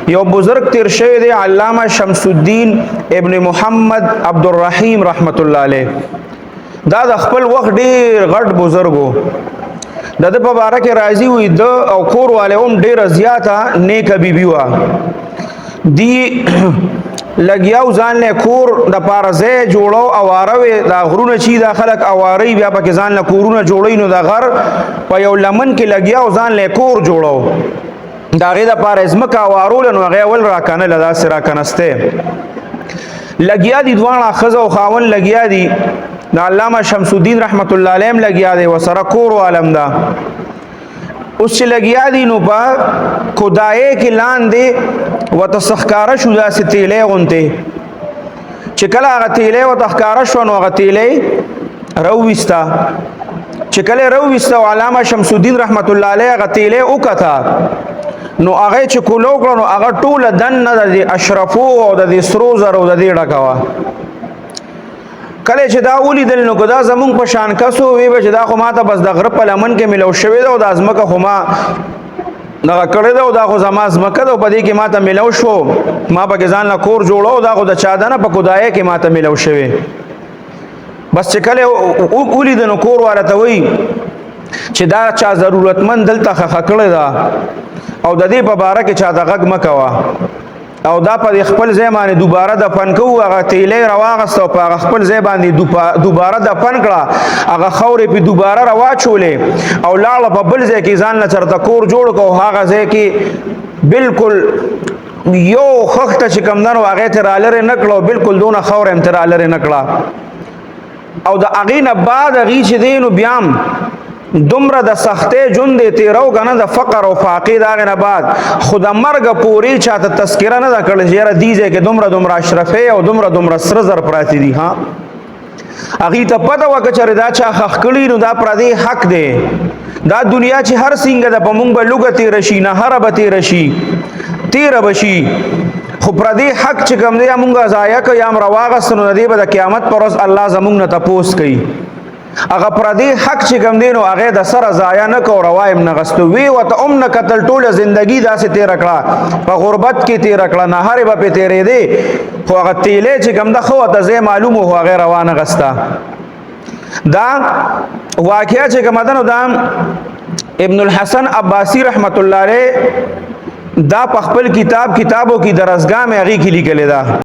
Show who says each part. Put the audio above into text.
Speaker 1: یو بزرگ تیر شوی دی، علامه شمس الدین ابن محمد عبد الرحیم رحمت الله علیه. دا د خپل وخت ډیر غټ بزرګو. د ده په باره کې راضي وي، د او کور والے هم ډیره زیاته نیکه بیبي وه. دی لګیاو ځان له کور د پاره ځای جوړو او اروي. دا غرونه چی دا خلک اواري، بیا پکې ځان له کورونه جوړي. نو دا غر په یو لمن کې لګیاو ځان له کور جوړو، دا غي د پاره ځمکه اوارول. نو هغه اول را کنه لدا سره کنسته لګیا دي. دواړه خزه او خاون لګیا دي. د علامه شمس الدین رحمت الله علیه لګیا دی، وسره کور عالم دا. اوس چې لګیا دي، نو په خدای کې لاندې وته سخکاره شو داسې تیلې غونته. چې کله هغه تیلې وته ښکاره شو، نو هغه تیلې رويستا. چې کله رويستا، علامه شمس الدین رحمت الله علیه هغه تیلې وکتا، نو هغه چې کولو کړو، نو هغه ټوله دنه د اشرفو او د سرو زرو د دې ډکوا. کله چې دا ولیدل، نو دا زمونږ په شان کسو وی به چې دا خو ماته بس د غره په لمن کې ملو شوی دا، او د ازمکه خو ما دغه کړی دا، او دا خو زما ازمکه ده، او په دې کې ماته ملو شو، ما په ځان له کور جوړو، دا خو د چا ده نه، په خدای کې ماته ملو شوی. بس چې کله ولید، نو کور والا ته وی چې دا چا ضرورتمند دلته خخه کړی دا، او د دې په باره کې چا د غږ مکوه، او دا په خپل ځای باندې دوباره دفن کو. هغه تیلې رواغست او په هغه خپل ځای باندې دوباره دفن کړه، هغه خورې په دوباره رواچولې، او لاړه په بل ځای کې ځان له چرته کور جوړ کو. هغه ځای کې بالکل یو خخته چې کم دنو هغه ته رالره نکړو، بالکل دونه خورې هم ته رالره نکړه. او د هغې نه بعد هغې چې دی، نو بیا هم دومره د سختې ژوند دی تیرو کنه، د فقر او فاقې. د هغې نه بعد خو د مرګ پورې چاته تذکره نه ده کړې چې یاره دې ځای کې دومره دومره اشرفې او دومره دومره سره زر پراته دي. ها، هغې ته پته وه که چېرې دا چا ښخ کړي، نو دا پردی حق دی. دا دنیا چې هر څنګه ده، په مونږ به لوګه تېره شي، نهره به تېره شي، تېره به شي، خو پردی حق چې کوم دی، مونږ ضایع که یا هم راواغست، نو د دې به د قیامت پر ورځ الله زمونږ نه تپوس کوي. هغه پردی حق چې کوم دی، نو هغه د سره ضایع نه کو، روایم نه غستو وی وته ام نه قتل. ټوله زندگی داسې تیر کړه، په غربت کې تیر کړه، نه هرې به په تیرې دی، خو هغه تیلې چې کوم د خو ته زه معلومه هو، هغه روانه غستا. دا واقعیا چې کوم ده، نو دا ابن الحسن عباسی رحمت الله علیه دا په خپل کتاب کتابو کې درسګاه مې هغې کې لیکلې ده.